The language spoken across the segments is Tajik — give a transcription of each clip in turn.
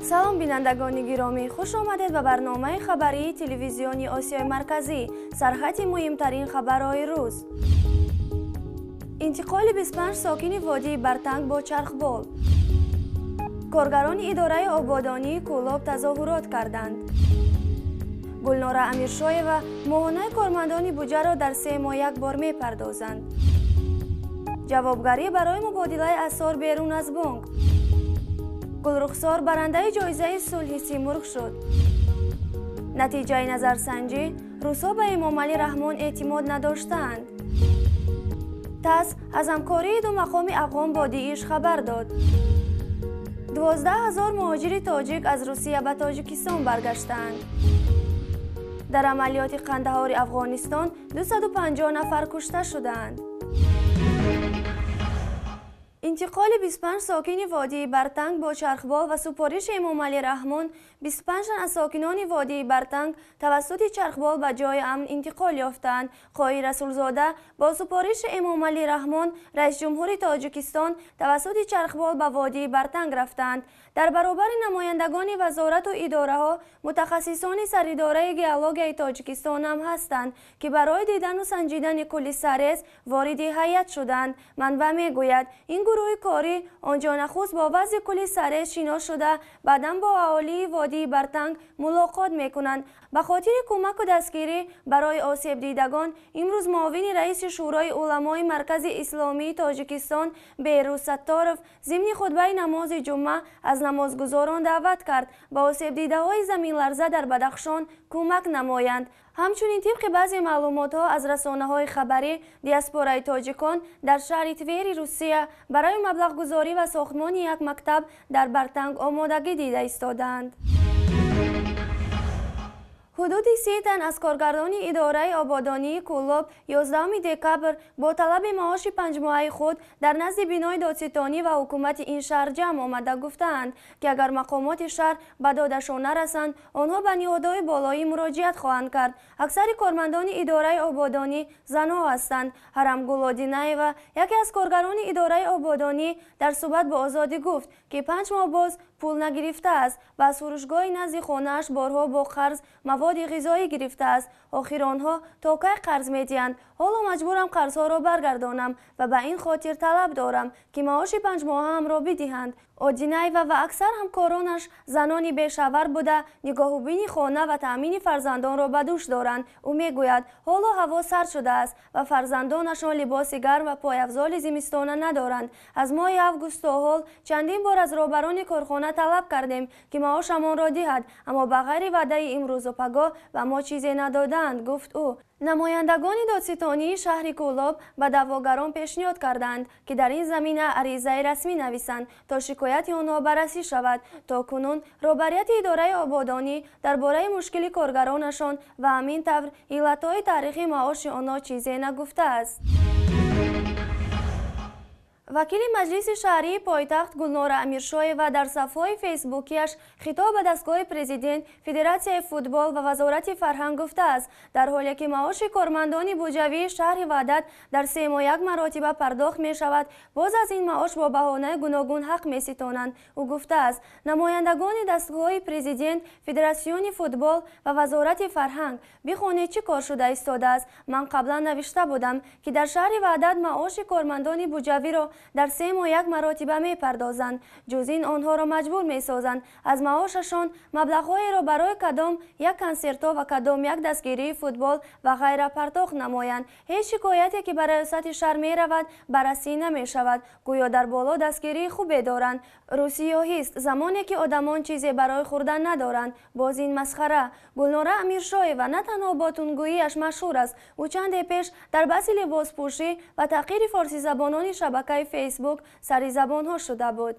Салом, бинандагони гиромӣ, хуш омадед ба барномаи хабарии телевизиони Осиёи Марказӣ. Сархати муҳимтарин хабарҳои рӯз. Интиқоли 25 сокини водии Бартанг бо чархбол. Коргарони идораи ободонии Кӯлоб тазоҳурот карданд. Гулнора Амиршоева моҳонаи кормандони буҷаро дар 3 моҳ як бор мепардозанд. Ҷавобгарӣ барои мубодилаи асъор берун аз бонк. Гулрухсор барандаи ҷоизаи сулҳи Симурғ шуд. Натиҷаи назарсанҷӣ: русҳо ба Эмомалӣ Раҳмон эътимод надоштаанд. ТАСС аз ҳамкории ду мақоми афғон бо ДИИШ хабар дод. 12 000 муҳоҷири тоҷик аз Русия ба Тоҷикистон баргаштаанд. Дар амалиёти Қандаҳори Афғонистон 250 нафар кушта шудаанд. Интиқоли 25 сокини водии Бартанг бо чархбол ва супориши Эмомалӣ Раҳмон, 25 тан аз сокинони водии Бартанг тавассути чархбол ба ҷои амн интиқол ёфтаанд. Қоҳир Расулзода бо супориши Эмомалӣ Раҳмон, раисҷумҳури Тоҷикистон, тавассути чархбол ба водии Бартанг рафтаанд. Дар баробари намояндагони вазорату идораҳо мутахассисони Саридораи геологияи Тоҷикистон ҳам ҳастанд, ки барои дидану санҷидани кӯли Сарез вориди ҳайат шуданд. Манбаъ мегӯяд, ин гурӯҳи корӣ он ҷо нахуст бо вазъи кӯли Сарез шинос шуда, баъдан бо аҳолии водии Бартанг мулоқот мекунанд. Ба хотири кӯмаку дастгирӣ барои осебдидагон имрӯз муовини раиси Шӯрои уламои Маркази Исломии Тоҷикистон Беҳрӯз Сатторов зимни хутбаи намози ҷумъа аз намозгузорон даъват кард, ба осебдидаҳои заминларза дар Бадахшон кӯмак намоянд. Ҳамчунин, тибқи баъзе маълумотҳо аз расонаҳои хабарӣ, диаспораи тоҷикон дар шаҳри Твери Русия барои маблағгузорӣ ва сохтмони як мактаб дар Бартанг омодагӣ дида истодаанд. Ҳудуди 30 тан аз коргарони идораи ободонии Кӯлоб 11 декабр бо талаби маоши панҷмоҳаи худ дар назди бинои додситонӣ ва ҳукумати ин шаҳр ҷамъ омада гуфтаанд, ки агар мақомоти шаҳр ба додашон нарасанд, онҳо ба ниҳодҳои болоӣ муроҷиат хоҳанд кард. Аксари кормандони идораи ободонӣ занҳо ҳастанд. Ҳарамгул Одинаева, яке аз коргарони идораи ободонӣ, дар суҳбат бо Озодӣ гуфт, ки 5 моҳ боз пул нагирифтааст ва аз фурӯшгоҳи назди хонааш борҳо бо қарз маводи ғизоӣ гирифтааст. Охир онҳо то кай қарз медиҳанд? Ҳоло маҷбурам қарзҳоро баргардонам ва ба ин хотир талаб дорам, ки маоши панҷмоҳаамро бидиҳанд. Одинаева ва аксар ҳамкоронаш занони бешавҳар буда, нигоҳубини хона ва таъмини фарзандонро ба дӯш доранд. Ӯ мегӯяд, ҳоло ҳаво сард шудааст ва фарзандонашон либоси гарм ва пойафзоли зимистона надоранд. Аз моҳи август то ҳол чандин бор аз роҳбарони корхона талаб кардем, ки маошамонро диҳад, аммо ба ғайри ваъдаи имрӯзу пагоҳ ба мо чизе надодаанд, гуфт ӯ. Намояндагони додситонии шаҳри Кӯлоб ба даъвогарон пешниҳод карданд, ки дар ин замина аризаи расмӣ нависанд, то шикояти онҳо баррасӣ шавад. То кунун роҳбарияти идораи ободонӣ дар бораи мушкили коргаронашон ва ҳамин тавр иллатҳои таърихи маоши онҳо чизе нагуфтааст. Вакили Маҷлиси шаҳрии пойтахт Гулнора Амиршоева дар сафҳаҳои фейсбукияш хитоб ба дастгоҳи президент, Федератсияи футбол ва Вазорати фарҳанг гуфтааст, дар ҳоле ки маоши кормандони буҷавии шаҳри Ваҳдат дар 3 моҳ як маротиба пардохт мешавад, боз аз ин маош бо баҳонаи гуногун ҳақ меситонанд. Ӯ гуфтааст: «Намояндагони дастгоҳи президент, Федератсиони футбол ва Вазорати фарҳанг, бихонед, чӣ кор шуда истодааст. Ман қаблан навишта будам, ки дар шаҳри Ваҳдат маоши кормандони буҷавиро дар 3 моҳ як маротиба мепардозанд. Ҷуз ин, онҳоро маҷбур месозанд аз маошашон маблағҳоеро барои кадом як консертҳо ва кадом як дастгирии футбол ва ғайра пардохт намоянд. Ҳеҷ шикояте, ки ба раёсати шаҳр меравад, баррасӣ намешавад. Гӯё дар боло дастгирии хубе доранд. Рӯсиёҳист, замоне ки одамон чизе барои хӯрдан надоранд. Боз ин масхара». Гулнора Амиршоева на танҳо бо тундгӯиаш машҳур аст. Ӯ чанде пеш дар баҳси либоспӯшӣ ва таҳқири форсизабонони шабакаи Фейсбук сари забонҳо шуда буд.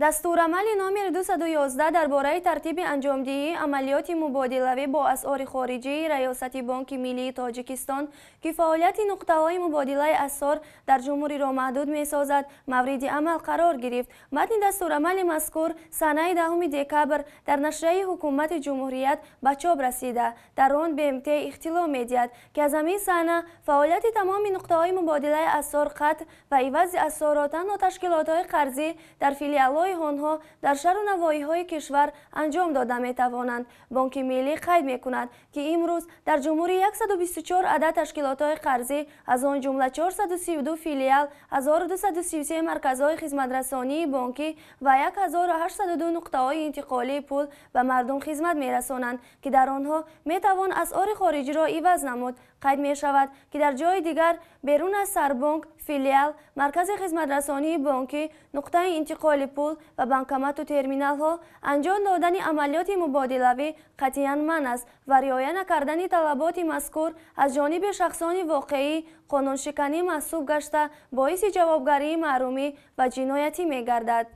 Дастурамали номери 211 дар бораи тартиби анҷомдиҳии амалиёти мубодилавӣ бо асъори хориҷии Раёсати Бонки Миллии Тоҷикистон, ки фаъолияти нуқтаҳои мубодилаи асъор дар ҷумҳуриро маҳдуд месозад, мавриди амал қарор гирифт. Матни дастурамали мазкур санаи 10 декабр дар нашрияи ҳукумати ҷумҳурият ба чоп расида, дар он БМТ ихтилоъ медиҳад, ки аз ҳамин сана фаъолияти тамоми нуқтаҳои мубодилаи асъор қатъ ва ивази асъорро танҳо ташкилотҳои қарзӣ дар филиалҳои иҷрои онҳо дар шаҳру навоҳиҳои кишвар анҷом дода метавонанд. Бонки Миллӣ қайд мекунад, ки имрӯз дар ҷумҳурӣ 124 адад ташкилотҳои қарзӣ, аз он ҷумла 432 филиал, 1233 марказҳои хизматрасонии бонкӣ ва 1802 нуқтаҳои интиқолии пул ба мардум хизмат мерасонанд, ки дар онҳо метавон асъори хориҷиро иваз намуд. Қайд мешавад, ки дар ҷои дигар берун аз сарбонк, филиал, маркази хизматрасонии бонкӣ, нуқтаи интиқоли пул ва банкомату терминалҳо анҷом додани амалиёти мубодилавӣ қатъиян манъ аст ва риоя накардани талаботи мазкур аз ҷониби шахсони воқеӣ қонуншиканӣ маҳсуб гашта, боиси ҷавобгарии маърумӣ ва ҷиноятӣ мегардад.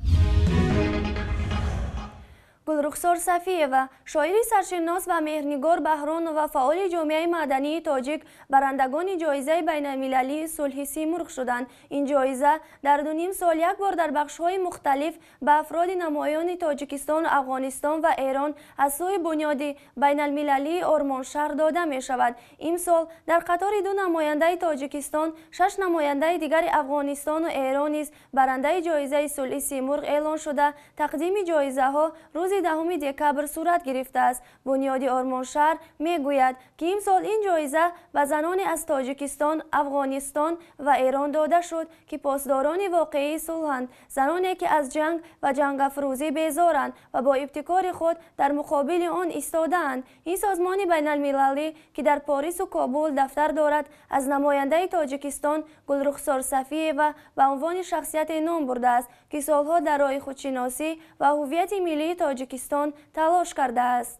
Гулрухсор Сафиева, шоири саршинос ва Меҳрнигор Баҳронова, фаъоли ҷомеаи мадании тоҷик, барандагони ҷоизаи байналмилалии сулҳи Симурғ шуданд. Ин ҷоиза дар 2,5 сол як бор дар бахшҳои мухталиф ба афроди намоёни Тоҷикистон, Афғонистон ва Эрон аз сӯи бунёди байналмилалии Ормоншаҳр дода мешавад. Имсол дар қатори 2 намояндаи Тоҷикистон, 6 намояндаи дигари Афғонистону Эрон низ барандаи ҷоизаи сулҳи Симурғ эълон шуда, тақдими ҷоизаҳо рӯзи 10 декабр сурат гирифтааст. Бунёди Ормоншаҳр мегӯяд, ки имсол ин ҷоиза ба заноне аз Тоҷикистон, Афғонистон ва Эрон дода шуд, ки посдорони воқеии сулҳанд, заноне ки аз ҷанг ва ҷангафрӯзӣ безоранд ва бо ибтикори худ дар муқобили он истодаанд. Ин созмони байналмилалӣ, ки дар Порису Кобул дафтар дорад, аз намояндаи Тоҷикистон Гулрухсор Сафиева ба унвони шахсияте ном бурдааст, ки солҳо дар роҳи худшиносӣ ва ҳуввияти миллии Тоҷикистон талош кардааст.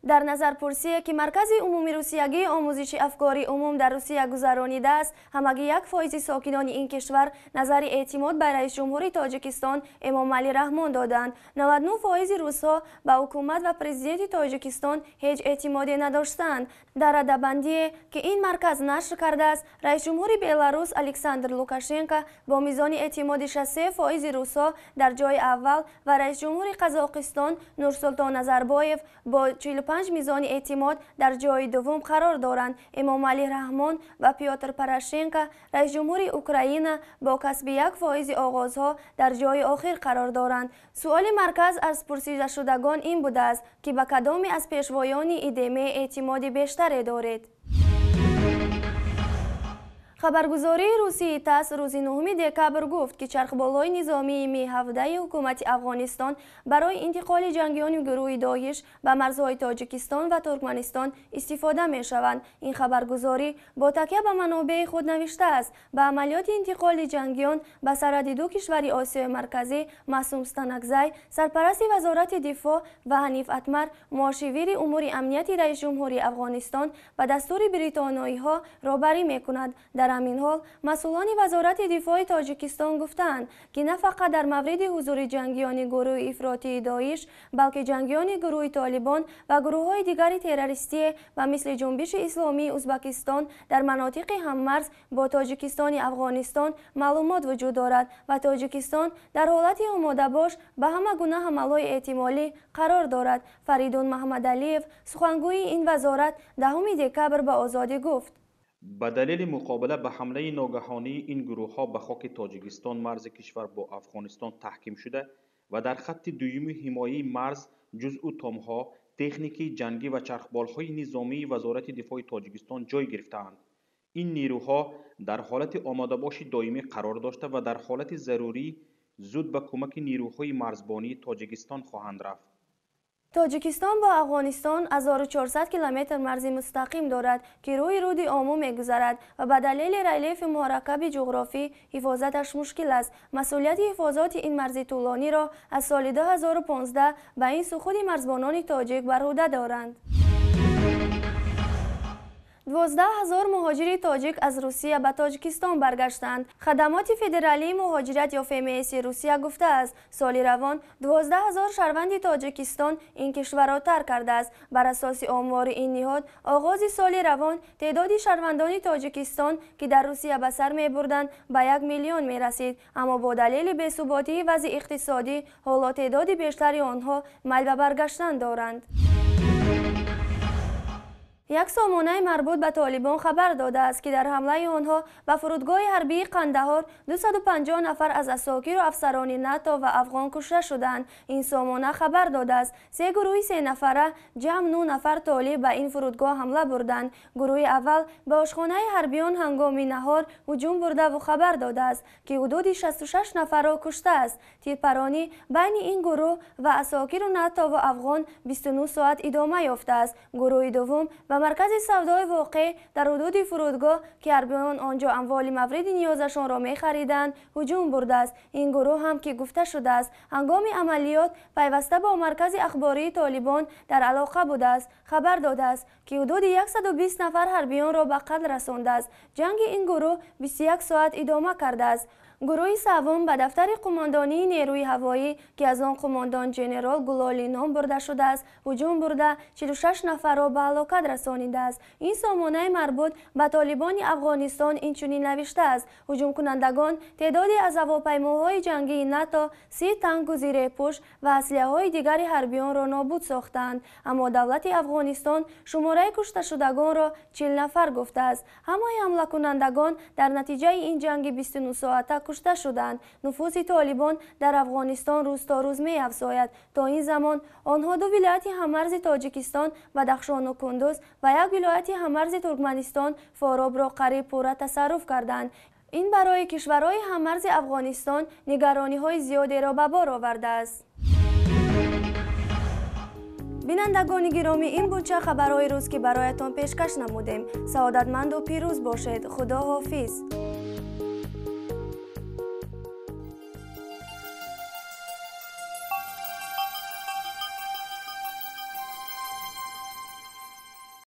Дар назарпурсие, ки Маркази умумирусиягии омӯзиши афкори умум дар Русия гузаронидааст, ҳамагӣ 1% сокинони ин кишвар назари эътимод ба раисҷумҳури Тоҷикистон Эмомалӣ Раҳмон доданд. 99% русҳо ба ҳукумат ва президенти Тоҷикистон ҳеҷ эътимоде надоштанд. Дар радабандие, ки ин марказ нашр кардааст, раисҷумҳури Беларус Александр Лукашенко бо мизони эътимоди 63% русҳо дар ҷои аввал ва раисҷумҳури Қазоқистон Нурсултон Назарбоев бо 45 мизони эътимод дар ҷои дуввум қарор доранд. Эмомалӣ Раҳмон ва Пётр Порошенко, раисҷумҳури Украина, бо касби 1% оғозҳо дар ҷои охир қарор доранд. Суоли марказ аз пурсидашудагон ин будааст, ки ба кадоме аз пешвоёни ИДМ эътимоди бештаре доред. Хабаргузории русии ТАСС рӯзи 9 декабр гуфт, ки чархболҳои низомии Ми-17 ҳукумати Афғонистон барои интиқоли ҷангиёни гурӯҳи Доиш ба марзҳои Тоҷикистон ва Туркманистон истифода мешаванд. Ин хабаргузорӣ бо такя ба манобеи худ навиштааст, ба амалиёти интиқоли ҷангиён ба сарҳади ду кишвари Осиёи Марказӣ Маъсум Станакзай, сарпарасти Вазорати дифоъ, ва Ҳаниф Атмар, муошивири умури амнияти раисҷумҳури Афғонистон, ба дастури бритониёиҳо роҳбарӣ мекунад. Дар ҳамин ҳол масъулони Вазорати дифои Тоҷикистон гуфтаанд, ки на фақат дар мавриди ҳузури ҷангиёни гурӯҳи ифротии Доиш, балки ҷангиёни гурӯҳи Толибон ва гурӯҳҳои дигари террористие ба мисли Ҷунбиши Исломии Узбакистон дар манотиқи ҳаммарз бо Тоҷикистони Афғонистон маълумот вуҷуд дорад ва Тоҷикистон дар ҳолати омодабош ба ҳама гуна ҳамлаҳои эҳтимолӣ қарор дорад. Фаридун Маҳмадалиев, сухангӯи ин вазорат, 10 декабр ба Озодӣ гуфт: ба далели муқобила ба ҳамлаи ногаҳонии ин гурӯҳҳо ба хоки Тоҷикистон, марзи кишвар бо Афғонистон таҳким шуда ва дар хатти дуюми ҳимояи марз ҷузъу томҳо, техникаи ҷангӣ ва чархболҳои низомии Вазорати дифои Тоҷикистон ҷой гирифтаанд. Ин нерӯҳо дар ҳолати омодабоши доимӣ қарор дошта ва дар ҳолати зарурӣ зуд ба кӯмаки нерӯҳои марзбонии Тоҷикистон хоҳанд рафт. Тоҷикистон бо Афғонистон 1400 километр марзи мустақим дорад, ки рӯи руди Ому мегузарад ва ба далели релефи мураккаби ҷуғрофӣ ҳифозаташ мушкил аст. Масъулияти ҳифозати ин марзи тӯлониро аз соли 2015 ба ин сӯ худи марзбонони тоҷик бар ӯҳда доранд. 12 000 муҳоҷири тоҷик аз Русия ба Тоҷикистон баргаштанд. Хадамоти федералии муҳоҷират ё ФМС Русия гуфтааст, соли равон 12 000 шаҳрванди Тоҷикистон ин кишварро тарк кардааст. Бар асоси омори ин ниҳод, оғози соли равон теъдоди шаҳрвандони Тоҷикистон, ки дар Русия ба сар мебурданд, ба 1 миллион мерасид. Аммо бо далели бесуботии вазъи иқтисодӣ ҳоло теъдоди бештари онҳо майл ба баргаштан доранд. Як сомонаи марбут ба Толибон хабар додааст, ки дар ҳамлаи онҳо ба фурудгоҳи ҳарбии Қандаҳор 250 нафар аз асокиру афсарони НАТО ва афғон кушта шуданд. Ин сомона хабар додааст, се гурӯҳи сенафара ҷамъ 9 нафар толиб ба ин фурудгоҳ ҳамла бурданд. Гурӯҳи аввал ба ошхонаи ҳарбиён ҳангоми наҳор ҳуҷум бурдаву хабар додааст, ки ҳудуди 66 нафарро куштааст. Тирпаронӣ байни ин гурӯҳ ва асокиру НАТО ву афғон 29 соат идома ёфтааст. Гурӯҳи дуввум ба маркази савдои воқеъ дар ҳудуди фурудгоҳ, ки ҳарбиён он ҷо амволи мавриди ниёзашонро мехариданд, ҳуҷум бурдааст. Ин гурӯҳ ҳам, ки гуфта шудааст, ҳангоми амалиёт пайваста бо маркази ахбории Толибон дар алоқа будааст, хабар додааст, ки ҳудуди 120 нафар ҳарбиёнро ба қатл расондааст. Ҷанги ин гурӯҳ 21 соат идома кардааст. Гурӯҳи севум ба дафтари қумондонии нерӯи ҳавоӣ, ки аз он қумондон генерал Гулолӣ ном бурда шудааст, ҳуҷум бурда 46 нафарро ба ҳалокат расонидааст. Ин сомонаи марбут ба Толибони Афғонистон инчунин навиштааст: ҳуҷумкунандагон теъдоде аз ҳавопаймоҳои ҷангии НАТО, 30 танку зирепӯш ва аслиҳаҳои дигари ҳарбиёнро нобуд сохтаанд. Аммо давлати Афғонистон шумораи кушташудагонро 40 нафар гуфтааст. Ҳамаи ҳамлакунандагон дар натиҷаи ин ҷанги 29 соата кушта шуданд. Нуфузи Толибон дар Афғонистон рӯз то рӯз меафзояд. То ин замон онҳо ду вилояти ҳаммарзи Тоҷикистон, Бадахшону Кундуз, ва як вилояти ҳаммарзи Туркманистон, Форобро қариб пурра тасарруф карданд. Ин барои кишварҳои ҳаммарзи Афғонистон нигарониҳои зиёдеро ба бор овардааст. Бинандагони гиромӣ, ин буд чанд хабарҳои рӯз, ки бароятон пешкаш намудем. Саодатманду пирӯз бошед. Худо ҳофиз.